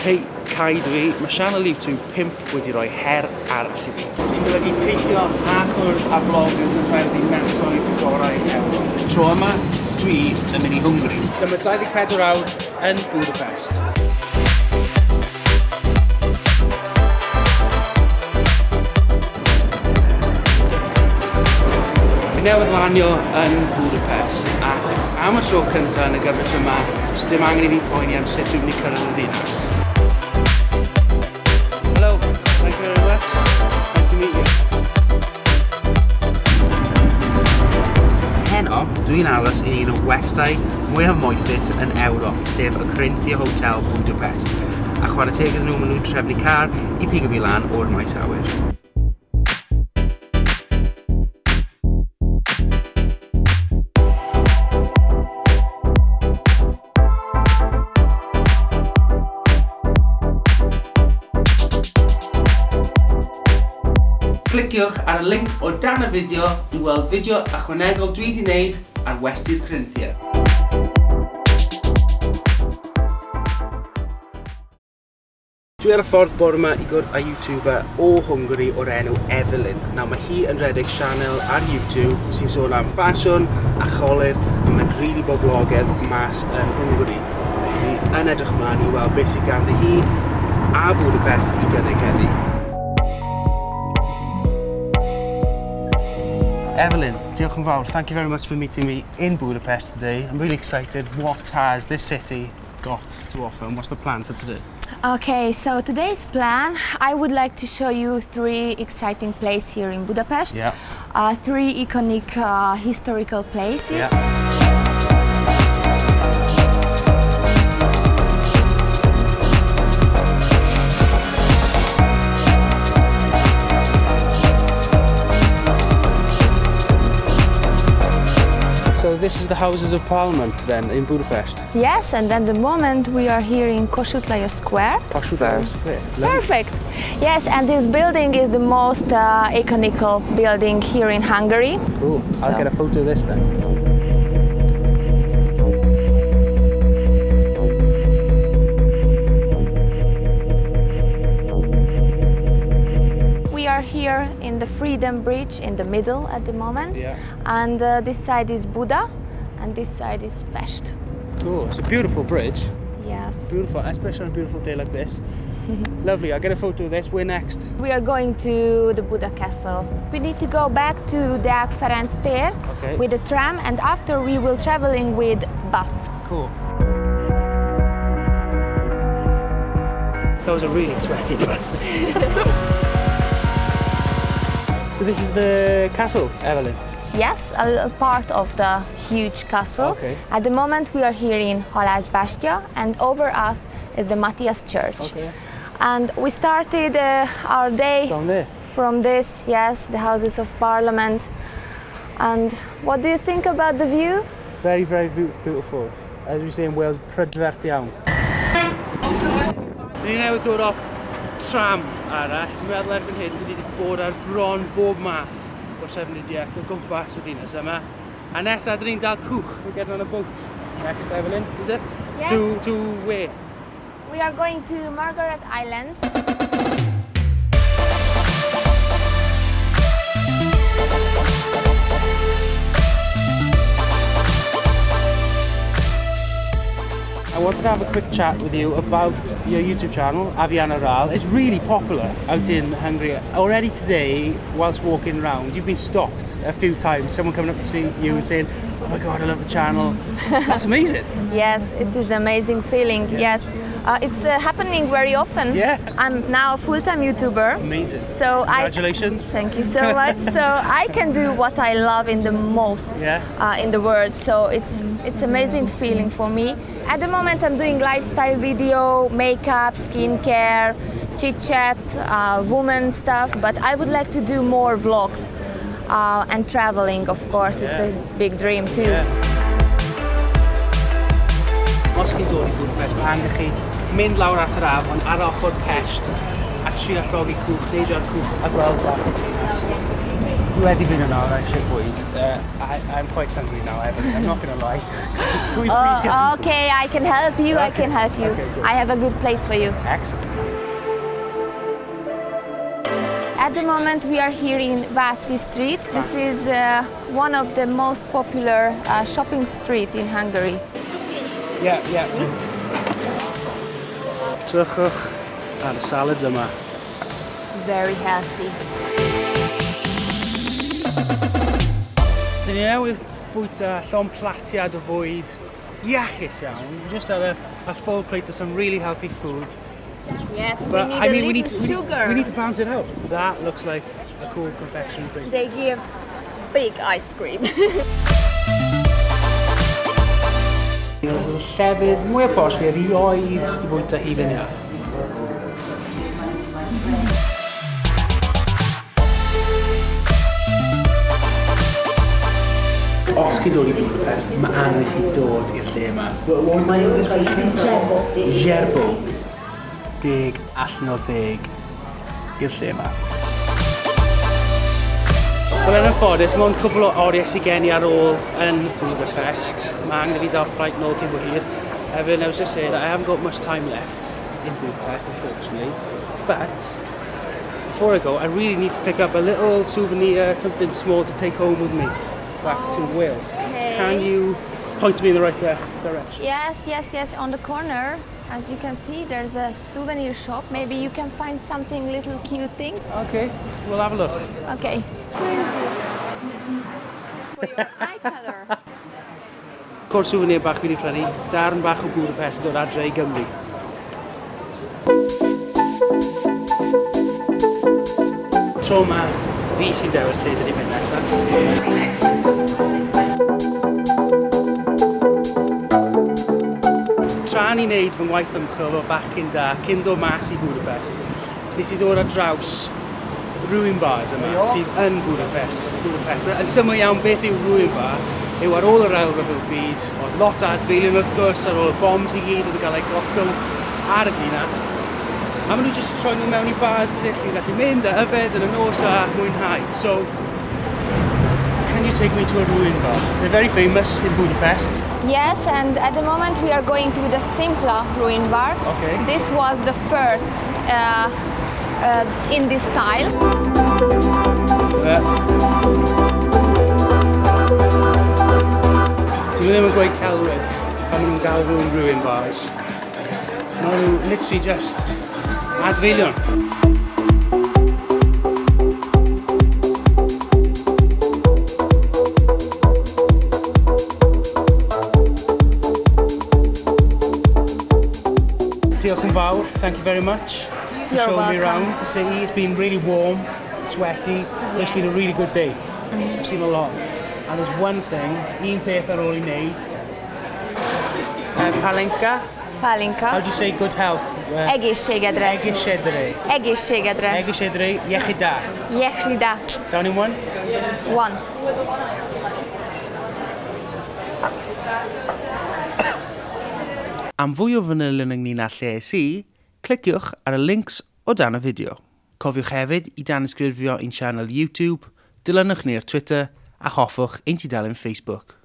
Hei, Cai dw i. Mae sianel YouTube 5 wedi rhoi her arall i fi. Sy'n golygu teithio a chwrdd â bloggers yn rhai o ddinasoedd gorau Ewrop. Tro yma, dwi yn mynd i Hwngari. Dyma 24 awr yn Budapest. Fi newydd lanio yn Budapest ac am y tro cyntaf yn y gyfres yma, does dim angen i fi poeni am sut dwi'n mynd i cyrraedd y ddinas. Hello, thank you very much. Nice to meet you. Heno, dwi'n aros yn un o westai mwyaf moethus yn Ewrop, sef y Corinthia Hotel Budapest. A chwarae teg iddyn nhw, maen nhw'n trefnu car i pigo fi lan o'r maes awyr. Cliciwch ar y linc o dan y fideo i weld fideo ychwanegol dwi 'di wneud ar Westy'r Corinthia. Dwi ar y ffordd bore 'ma i gwrdd â YouTuber o Hwngari o'r enw Evelyn. Nawr mae hi yn rhedeg sianel ar YouTube sy'n sôn am ffasiwn a cholur a mae'n rili boblogaidd mas yn Hwngari. Felly dwi yn edrych ymlaen i weld beth sydd ganddi hi a Budapest i gynnig heddi. Evelyn, diolch yn fawr. Thank you very much for meeting me in Budapest today. I'm really excited. What has this city got to offer and what's the plan for today? Okay, so today's plan, I would like to show you three exciting places here in Budapest. Yeah. Three iconic historical places. Yeah. So this is the Houses of Parliament then in Budapest? Yes, and at the moment we are here in Kossuth Lajos Square. Kossuth Lajos Square. Lovely. Perfect. Yes, and this building is the most iconical building here in Hungary. Cool. I'll So- get a photo of this then. We are here in the Freedom Bridge in the middle at the moment. Yeah. And this side is Buda and this side is Pest. Cool. It's a beautiful bridge. Yes. Beautiful, especially on a beautiful day like this. Lovely. I'll get a photo of this. Where next? We are going to the Buda Castle. We need to go back to Deák Ferenc tér Okay. with the tram, and after we will traveling with bus. Cool. That was a really sweaty bus. So this is the castle, Evelyn? Yes, a little part of the huge castle. Okay. At the moment we are here in Halászbástya, and over us is the Matthias Church. Okay. And we started our day down there. From this, yes, the Houses of Parliament. And what do you think about the view? Very, very beautiful. As we say in Wales, prydferth iawn. Dyn ni newydd dod off tram arall. Dwi'n meddwl erbyn hyn, dyn ni wedi bod ar bron bob math o trafnidiaeth o gwmpas y ddinas yma. A nesaf, dyn ni'n dal cwch. We're getting on a boat. Next, Evelyn, is it? Yes. To where? We are going to Margaret Island. I wanted to have a quick chat with you about your YouTube channel, Aviana Ral. It's really popular out in Hungary. Already today, whilst walking around, you've been stopped a few times. Someone coming up to see you and saying, oh my God, I love the channel. That's amazing. Yes, it is amazing feeling, yes. It's happening very often. Yeah. I'm now a full-time YouTuber. Amazing. Congratulations. Thank you so much. So I can do what I love in the most Yeah. in the world. So it's amazing feeling for me. At the moment I'm doing lifestyle video, makeup, skincare, chit chat, woman stuff, but I would like to do more vlogs and traveling, of course. It's a Yeah. big dream too. Yeah. Os chi'n dod i Budapest, mae angen chi mynd lawr at yr afon ar ochr Pest a trio llogi cwch, neidio ar cwch a gweld bach o'r ddinas. Dwi wedi blino nawr a eisiau bwyd. I'm quite hungry now, Evelyn. I'm not going to lie. Can we please get some food? Okay, I can help you. I Okay. can help you. Okay, good. I have a good place for you. Excellent. At the moment, we are here in Váci Street. This is one of the most popular shopping street in Hungary. Yeah. Drychwch ar y salads yma. Very healthy. Dyn ni newydd bwyta llond platiad o fwyd iachus iawn. We just had a full plate of some really healthy food. Yes, we But need I a mean, we little need, we sugar. need, we need to balance it out. That looks like a cool confectionery thing. They give big ice cream. Llefydd mwyaf posh fi erioed wedi bwyta hufen iâ. Os chi'n dod i Budapest, mae angen i chi dod i'r lle yma. What was the name of this place? Gerbo. Gerbo. 10 allan o 10 i'r lle yma. Wel, yn anffodus, mond cwpl o oriau sydd gen i ar ôl yn Budapest. Mae angen i fi dal flight nôl cyn bo hir. Evelyn, I was just saying that I haven't got much time left in Budapest, unfortunately. But before I go, I really need to pick up a little souvenir, something small to take home with me back to Wales. Okay. Can you point me in the right direction? Yes. On the corner, as you can see, there's a souvenir shop. Maybe you can find something little cute things. Okay, we'll have a look. Okay. For your eye color. Cwrs souvenir bach fi wedi prynu, darn bach o Budapest yn dod adre i Gymru. Tro yma, fi sy'n dewis lle dyn ni'n mynd nesaf. Tra ni'n neud fy ngwaith ymchwil o bachgyn da, cyn dod mas i Budapest, nes i ddod ar draws ruin bars yma sydd yn Budapest. Budapest. Yn syml iawn, beth yw ruin bar? Yw ar ôl yr Ail Ryfel Byd, oedd lot o adfeilion wrth gwrs, ar ôl y bombs i gyd oedd yn cael eu gollwng ar y dinas. A maen nhw jyst yn troi nhw mewn i bars lle chi'n gallu mynd a yfed yn y nos a mwynhau. So, can you take me to a ruin bar? They're very famous in Budapest. Yes, and at the moment we are going to the Simpla Ruin Bar. Okay. This was the first in this style. Yeah. Dwi ddim yn gweud celwydd pan maen nhw'n galw nhw'n ruin bars. Maen nhw literally just adfeilion. Diolch yn fawr, thank you very much for You're showing me welcome. around the city. It's been really warm, sweaty. It's been a really good day. I've seen a lot. And there's one thing, un peth ar ôl i wneud. Palenka, Pálinka. how do you say good health? Egészségedre. Egészségedre. Egészségedre. Egészségedre, iechyd da. Iechyd da. Down in one? One. Am fwy o fanylion ynglyn â lle es i, cliciwch ar y links o dan y fideo. Cofiwch hefyd i danysgrifio i'n sianel YouTube, dilynwch ni ar Twitter a hoffwch ein tudalen Facebook.